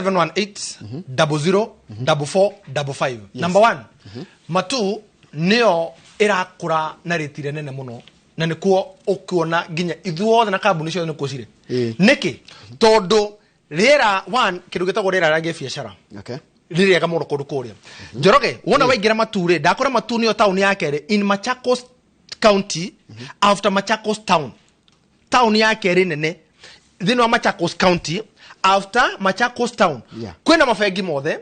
0718 00 44 55. Number one, Matu nĩyo ĩrakũra na rĩti nene mũno, na nĩkuo ũkuona nginya ithuothe na kambuni ciothe nĩkuo cirĩ. Nĩkĩ? Tondũ rĩera, one, kĩndũ gĩtagwo rĩera rĩa gĩbiacara nĩ rĩega mũno kũndũ kũrĩa. Njoroge, wona waingĩra Matu rĩ, ndakora Matu nĩyo taũni ya kerĩ in Machakos County after Machakos Town, taũni ya kerĩ nene thĩinĩ wa Machakos County after Machakos Town. Kwĩna mabengi mothe,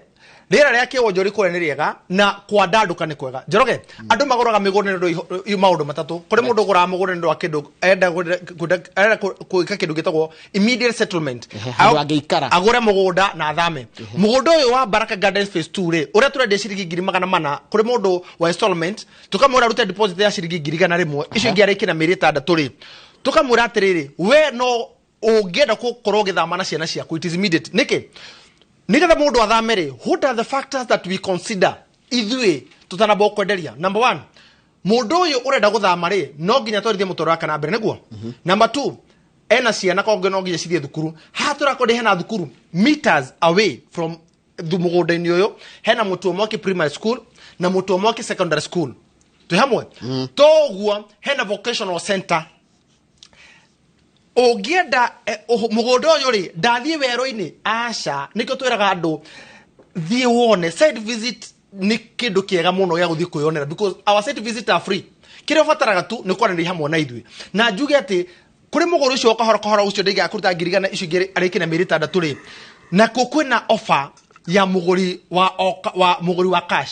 rĩera rĩa kĩwonjori kũrĩa nĩ rĩega na kwandandũka nĩ kwega. Njoroge, andũ magũraga mĩgũnda nĩ ũndũ wa maũndũ matatũ. Kũrĩ mũndũ ũgũraga mũgũnda nĩ ũndũ wa kĩndũ enda arenda gwĩka kĩndũ gĩtagwo immediate settlement. Ehe, handũ angĩikara. Agũre mũgũnda na athame. Mũgũnda ũyũ wa Baraka Gardens Phase 2 rĩ, ũrĩa tũrendia ciringi 400,000, kũrĩ mũndũ wa installment tũkamwĩra arute deposit ya ciringi 100,000, icio ingĩ arĩkie na mĩeri 6 rĩ, tũkamwĩra atĩrĩrĩ, we no ũngĩenda gũkorwo ũgĩthama na ciana ciaku, it is immediate. Nĩkĩ? Nĩgetha mũndũ athame rĩ, what are the factors that we consider ithuĩ tũtanamba kwenderia? Number one, mũndũ ũyũ ũrenda gũthama rĩ, no nginya twarithie mũtũrĩre wake na mbere nĩguo. Number two, ena ciana kongĩ no nginya cithiĩ thukuru. Haha tũrakondi hena thukuru meters away from mũgũnda-inĩ ũyũ, hena Mũtuo Mwaki Primary School na Mũtuo Mwaki Secondary School. Twĩ hamwe toguo, hena vocational center. Ũngĩenda mũgũnda ũyũ rĩ, ndathiĩ werũ-inĩ, aca. Nĩkĩo twĩraga andũ thiĩ wone. Site visit nĩ kĩndũ kĩega mũno gĩa gũthiĩ kwĩyonera because our site visit are free. Kĩrĩa ũbataraga tu nĩ kwaranĩria hamwe na ithuĩ. Na njuge atĩ kũrĩ mũgũri ũcio kahora kahora ũcio ndaigaga kũruta 100,000, icio ingĩ arĩkie na mĩeri 6 rĩ, nakuo kwĩna offer ya mũgũri wa, wa mũgũri wa cash.